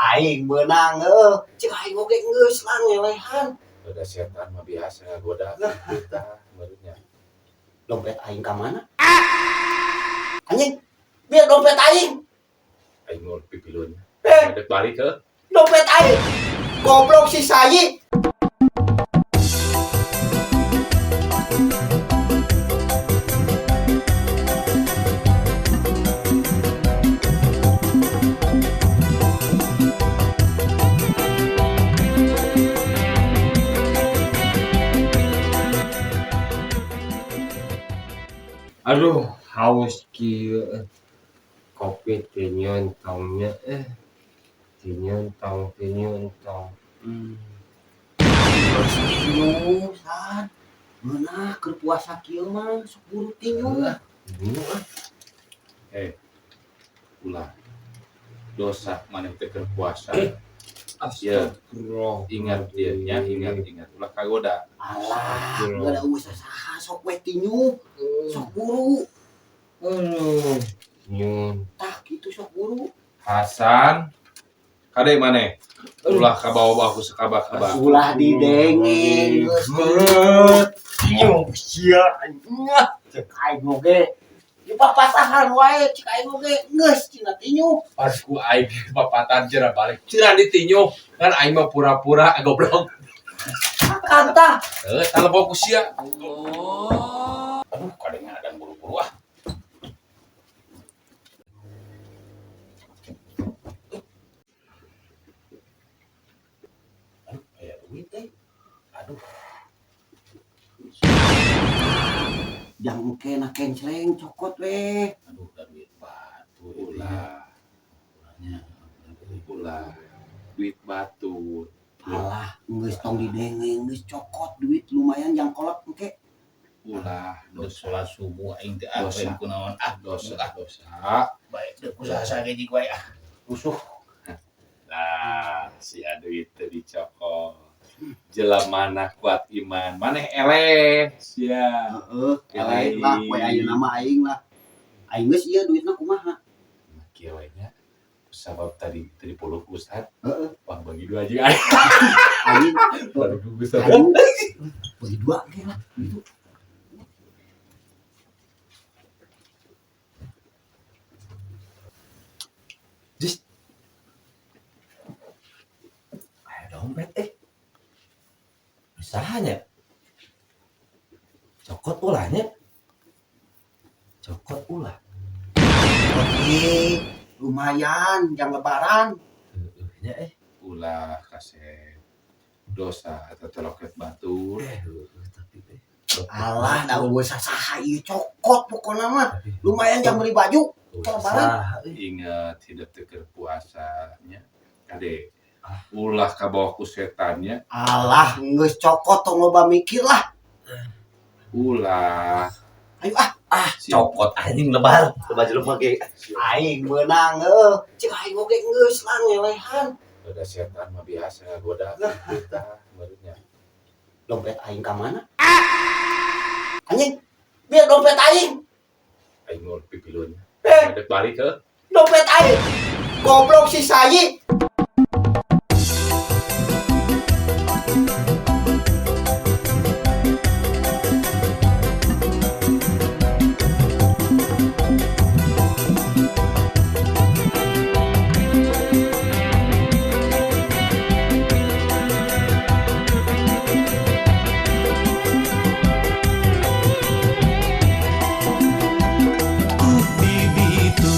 Aing beunang heuh. Cek aing oge geus lah ngelehan. Ada setan mah biasa ngagoda kita barunya. Dompet aing ka mana? Anjing, biar dompet aing. Aing mau pipilunya. Eh. Ada balik ke. Dompet aing. Goblok si Sayi. Aduh, haus kieu. Kopi teu nyontongnya eh. Teu nyontong, teu nyontong. Geus tinju, San. Meunah keur puasa kieu mah sok buru tinju. Ini ah. Eh. Ulah. Dosa maneh teh keur puasa. Astagfirullah. Ingat dia nya, ingat ingat ulah kagoda. Alah, enggak ada usah saha sok we tinju, sok buru. Aduh, nyun. Tah kitu sok buru. Hasan kade maneh? Ulah kabawa-bawa ku sakabak-kabak. Ulah didenge geus tinju. Tinju sia anjing. Cek aing oge dipapatahan wae cek aing oge geus cenah tinju. Pas ku aing papatan jera balik. Cenah ditinju kan aing mah pura-pura goblok. Akan tah. Heuh, talebok ku sia. Aduh, kade ngadan buru-buru ah. Aduh, aya duit teh. Aduh. Jang engke na kencleng cokot we. Aduh, da duit batu. Ulah. Ulahnya. Ulah. Duit batu. Alah, geus tong didenge geus cokot duit lumayan jang kolot engke. Ulah Dosa dosa sholat subuh aing teh ah Dosa. lain kunaon ah dosa ah dosa. baik deh usaha saya gaji wae ah. Rusuh. Nah, si duit teh dicokot. Jelema mana kuat iman, maneh eleh sia. Heeh, eleh lah we ayeuna mah aing lah. Aing geus ieu duitna kumaha? Kieu we nya. Sabab tadi teu dipuluk Ustad. Heeh. Wah, bagi dua aja aing. Anjing, Bagi dua Ustad. aing bagi dua ge lah gitu. Jis. Aya dompet eh. Usahanya. Cokot ulahnya. Cokot ulah. Oke, lumayan jang lebaran. Heueuh nya eh. Ulah kasih dosa atau teloket batur. Eh, heueuh tapi eh. Alah, da eueuh sasaha ieu cokot pokona mah. Lumayan jang beli baju. Lebaran. Usaha euy. Ingat hidup teu keur puasanya. Kade ulah kabawa ku setannya, Alah, geus cokot tong loba mikir lah. ulah. Ayo ah, Ah, cokot anjing lebar. Lebar jelema ge. aing beunang heuh. Cek aing oge geus lah ngelehan. Ada setan mah biasa ngagoda kita barunya. Dompet aing ka mana? Anjing, biar dompet aing. Aing mau pipilunya. Eh. Ada balik ke. Dompet aing. Goblok si Sayi. Di ditu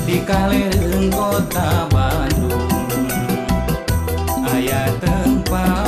di kalereung kota Bandung aya tempat